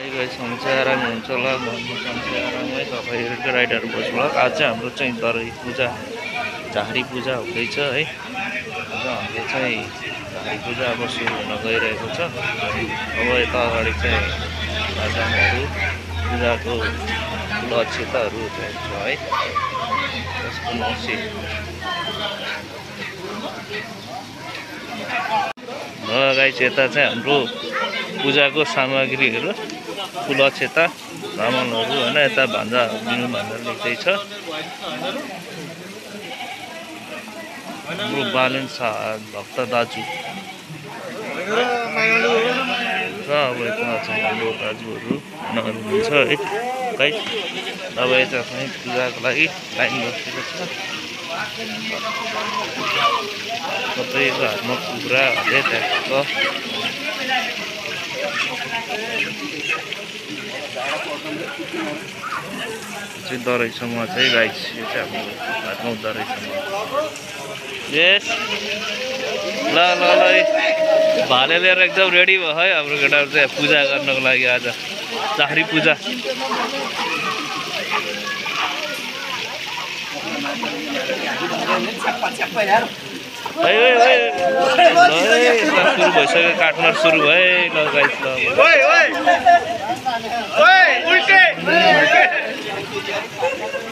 Guys हुन्छ आराम हुन्छ होला भन्नु हुन्छ आरामै तपाईहरुको राइडर बसबाट आज चाहिँ हाम्रो चाहिँ दरै पूजा झाडी पूजा हुँदैछ है। आज हाम्रो चाहिँ झाडी पूजा अब सुरु हुन गइरहेको छ। अब यता अगाडि चाहिँ आजमहरु पूजाको लक्षिताहरु चाहिँ छ है। त्यसको नक्सी गाइस यता चाहिँ हाम्रो पूजाको सामग्रीहरु फूल अक्षता सामानहरु हैन यता भान्जा दिनु भनेर लेख्दै छ। हाम्रो बालन भक्त दाजु र अब यता चाहिँ हाम्रो दाजुहरु हुनुहुन्छ है गाइस। अब यता चाहिँ पूजाको लागि लाइन बसेको छ। सबैको हातमा कुखुरा हाले त्यहाँको चाहिँ दरैसम्म चाहिँ गाइस यो चाहिँ हाम्रो हातमा दरैसम्म यस ल ल ल भाले लिएर एकदम रेडी भयो है हाम्रो केटाहरु चाहिँ पूजा गर्नको लागि आज झाडी पूजा। सुरु भइसक्यो काट्न सुरु भयो ल गाइस ल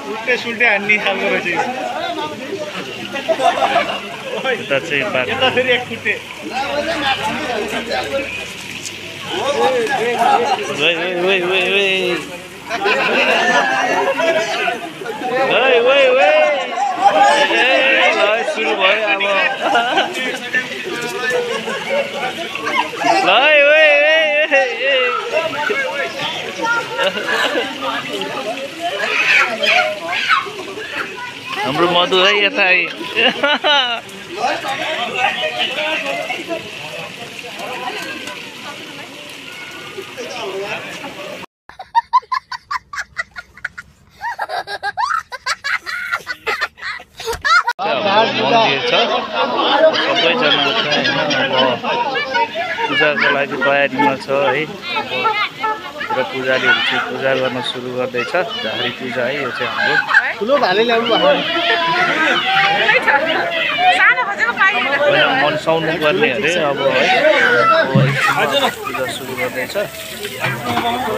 उल्टे सुल्टे हान्ने खालको रहेछ यता चाहिँ यता फेरि एक खुट्टे सुरु भयो अब हाम्रो मधु है यता मन्दिर छ सबैजना चाहिँ अब पूजाको लागि तयारीमा छ है। र पुजारीहरु चाहिँ पूजा गर्न सुरु गर्दैछ झाडी पूजा है यो चाहिँ हाम्रो ठुलो भाले ल्याउनु भएको मनसाउनु पर्ने अरे अब है पूजा सुरु गर्दैछ।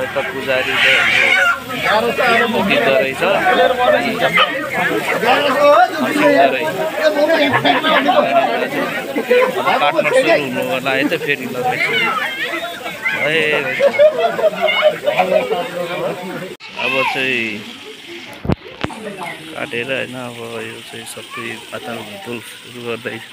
यता पुजारी चाहिँ हाम्रो रहेछ काट्न सुरु हुनु होला है त फेरि अब चाहिँ काटेर हैन अब यो चाहिँ सबै पातल भुटुल सुरु गर्दैछ।